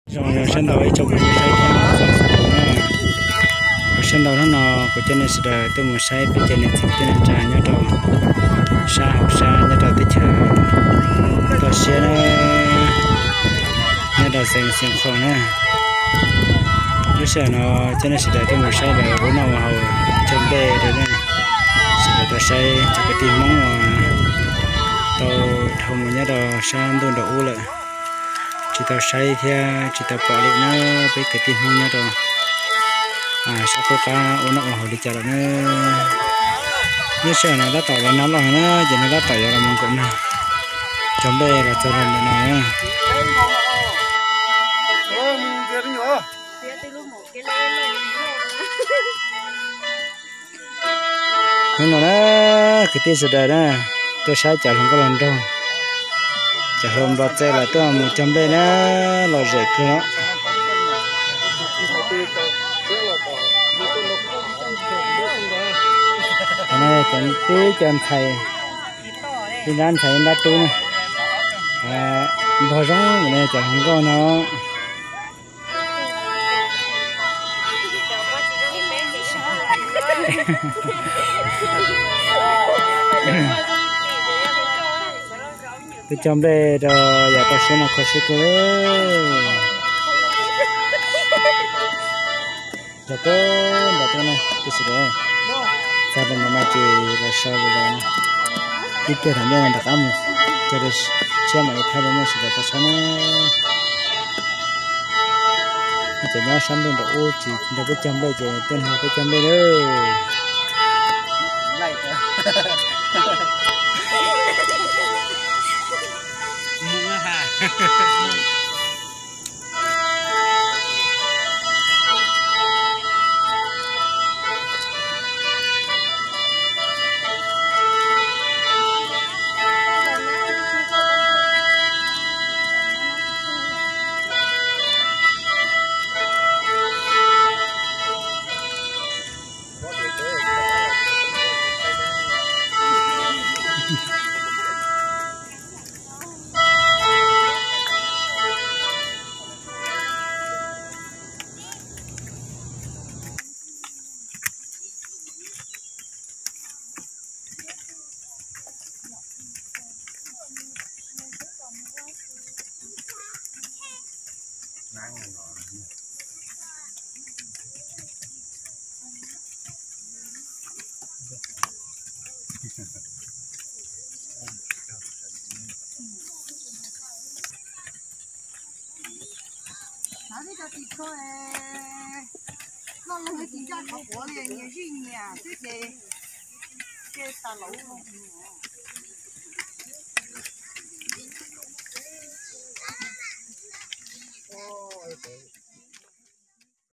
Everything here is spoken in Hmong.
Zoo sawv ntxov ib tsoom phooj ywg saib thiab txhua tus na. Sawv ntxov hnub no kuv coj nej sawv daws tuaj mus saib peb cov niam txiv kwv tij neej tsa nyob rau sab hauv sab nyob rau teb chaws toj siab na, nyob rau xeev Xeev Khuam na. Lub sij hawm no coj nej sawv daws tuaj mus saib lawv ua noj ua haus cog nplej rau nej sawv daws tau saib. Cov kwv tij Hmoob uas tau dhau mus nyob rau sab ntuj nraum ub lawm tsis tau saib thiab tsis tau pom li na. Peb kwv tij Hmoob nyob rau sab qub qab ua noj ua haus li cas lawm na. Lub sij hawm no tab tom los nag loj na, ces nws tab tom yuav los mus nkaum nag, cog nplej los txog rau ntawm no na. Hnub no na, kwv tij sawv daws na, tuaj saib cov hluas nkauj hluas nraug, cov hluas nplos txawj los tuaj mus cog nplej na, lom zem kawg no. Cov tib cov ntxhais, ib nrab ntxhais ib nrab tub na, npog zoo cov hluas nkauj no. Peb cog nplej rau yam toj siab no kho siab kawg. Yog kawg nrog peb no tib si, txog rau ntawm no ces los so li los ib pliag tom ntej no rov qab mus, cog tshiab mam li thaij rau nej sawv daws tau saib na. Cov nyob sab ntuj nraum ub tsis nrog peb cog nplej ces tuaj nrog peb cog nplej lawm. Lawv twb cov tsis tshua, noj loo tsis ncaj qhov quav li, nyias zij nyias xwb ces, ces tas lauv.